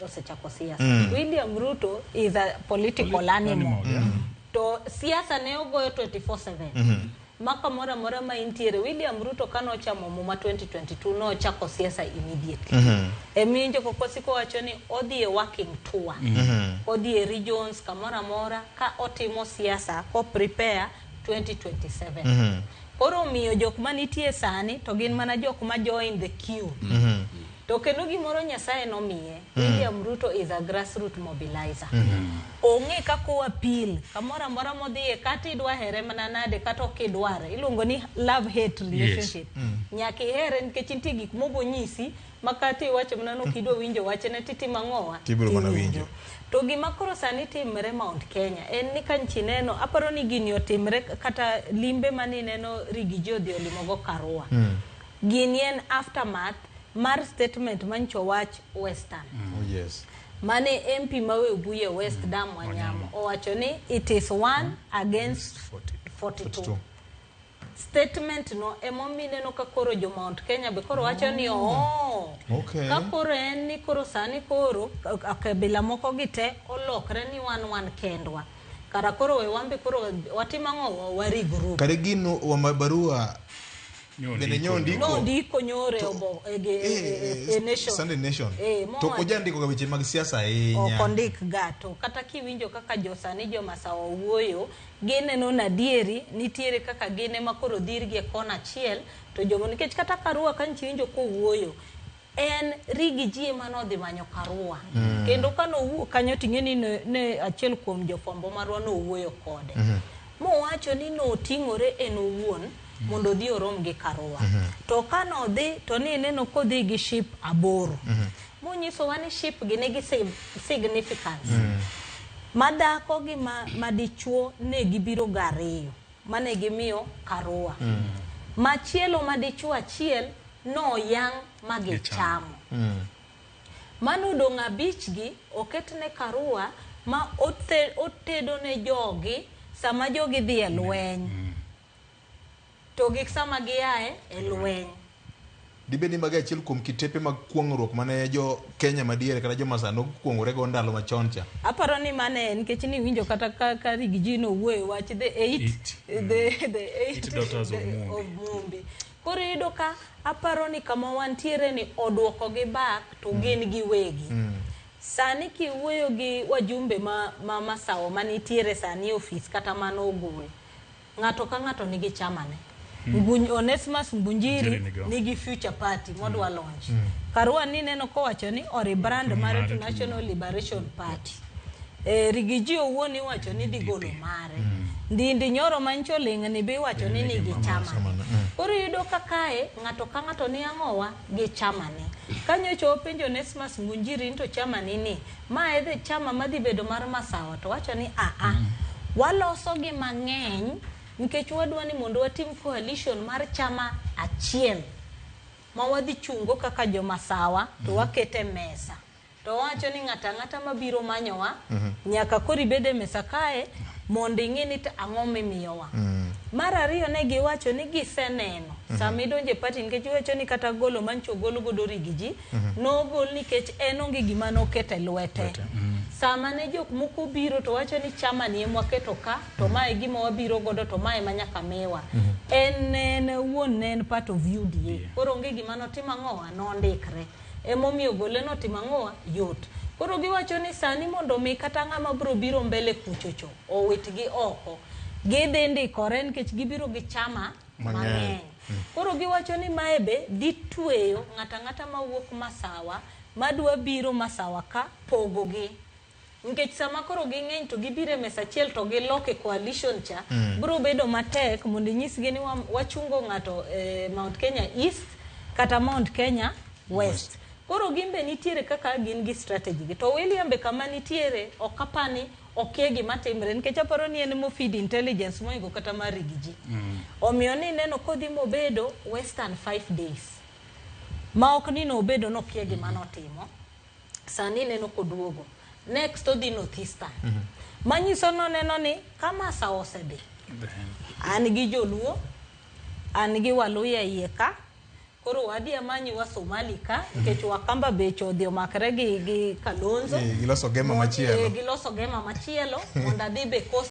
osechako siasa. William Ruto is a political animal. Animal, yeah. To siasa ne ogoyo 24/7. Ma kamoro amora ma intiere, William Ruto kanochamo muma 2022, nochako siasa immediately. Emiwinjo kokosiko wacho ni odhi e working tour. Odhi e regions kamoro amora ka otimo siasa ko prepare 2027. Koro omiyo jok manitie sani to gin mana jok ma join the queue. To kendo gimoro Nyasaye nomiye, William Ruto is a grassroot mobilizer. Ong'e kaka o appeal kamoro amora modhiye, kata idwa here mana nade kata ok idware. Iluongo ni love hate relationship. Nyaka ihere nikech nitie gik mobonyisi ma kata iwacho mana ni ok idwa winjo wachne, titimo ang'owa? Tibiro mana Tiwinjo. Winjo. To gima koro sani timre Mount Kenya en ni ka nchi neno, aparo ni gini otimre kata limbe mane ineno Riggy G odhi olimogo Karua. Gini en aftermath mar statement mancho wach Western. Oh, yes. Mane MP ma Webuye West, Dam Wanyama, owacho ni it is one against 42. 42. Statement no emomiyo ineno ka koro jo Mount Kenya be koro wacho ni oo. Ka koro en ni koro sani koro kabila moko gi te olokre ni wan kendwa. Kara koro we wan be koro watim ang'o? Wa regroup. Kare gino wa barua bende nyo ndiko. Nondiko nyore obo e Nation. Sunday Nation. To ok ojandiko ga weche mag siasa Ok ahinya. Ondik ga, to kata kiwinjo kaka josani jomasawa wuoyo, gineno nadieri nitiere kaka gin ema koro dhirgi e kona achiel to jomo, nikech kata Karua ka nchi winjo kowuoyo, en Riggy G ema nodhi manyo Karua. Kendo kanowuok kanyo, ting'e ni ne achiel kuom jofwambo marwa nowuoyo kode mowacho ni noting'ore en owuon mondo odhi orom gi Karua. To kanodhi to ni neno kodhi gi ship aboro, monyisowa ni ship gi nigi significance ma dhako gi ma dichuo ne gibiro gariyo mane gimiyo Karua. Machielo ma dichuo achiel noyang' ma gichamo. Mano odong' abich gi oket ne Karua ma otedo ne jogi sama jogi dhi e lweny. To gi sama giae e lweny. Dibed ni magi achiel kuom kitepe mag kuong'ruok mane jo Kenya madiere kata joma sani okuong'ore go ndalo machon cha. Aparo ni mane en nikech niwinjo kata ka Riggy G nowuoyo wach the eight, Eight. the eight, Eight daughters of Mumbi. Of Mumbi. Koro iyudo ka aparo ni kama wantiere ni oduoko gi back to gin giwegi. Sani kiwuoyo gi wajumbe ma Masawa manitiere sani e ofis kata mano ogol, ng'ato ka ng'ato nigi chamane. Onesmus Ngunjiri Njiri nigo. Nigi Future Party modwa launch. Karua ni neno kowacho ni o rebrand mare to National Liberation Party. Riggy G owuon iwacho ni dhi golo mare. Ndindi Nyoro mancho ling' ni be iwacho ni nigi chama. Chamane. Koro iyudo ka kae ng'ato ka ng'ato ni ang'owa gi chamane. Kanyocha openjo Onesmus Ngunjiri ni to chamani ni ma e the chama madhi bedo mar Masawa, to wacho ni aa, waloso gi mang'eny nikech wadwa ni mondo watim coalition mar chama achiel ma wadhi chungo kaka jomasawa to wakete mesa, to wacho ni ng'ato ang'ata mabiro manyowa nyaka koro ibed e mesa kae mondo ing'e ni to ang'o mimiyowa. Mar ariyo, ne giwacho ni giseneno sama idonjo e party, nikech iwacho ni kata golo mancho ogol godo Riggy G nogol nikech en onge gima noketo e lwete. Sama ne jok moko biro to wacho ni chama ni ema waketo ka, to mae e gima wabiro godo, to mae ema nyaka miwa. En wuon ne en part of UDA, koro onge gima notimo ang'owa nondikre, emomiyo gole notimo ang'owa yot. Koro giwacho ni sani mondo mi kata ng'ama biro biro mbele kuchocho owitgi oko, gidhi ndikore nikech gibiro gi chama mang'eny. Mang'eny. Koro giwacho ni mae be dhi tweyo ng'ato ang'ata mawuok Masawa madwa biro Masawa ka pogogi, nikech sama koro ging'eny to gibiro e mesa achiel to giloke coalition cha, biro bedo matek mondo inyisgi ni wachungo ng'ato e Mount Kenya East kata Mount Kenya West. Koro gin be nitiere kaka gin gi strategy gi. To William be kama nitiere ok apani okia gima timre, nikech aparo ni en mofeed intelligence moingo kata mar Riggy G. Omiyo ni neno kodhi mobedo Western 5 days ma ok ni nobedo nokia gima notimo. Sani neno koduogo next odhi North Eastern, manyiso noneno ni ka Masawa osedhi, an gi joluo, an gi Waluya iye ka. Koro wadhi amanyi wa Somali ka nikech Wakamba becho odhi omakre gi Kalonzo. Giloso gema machielo. Giloso gema machielo mondo adhi be Coast.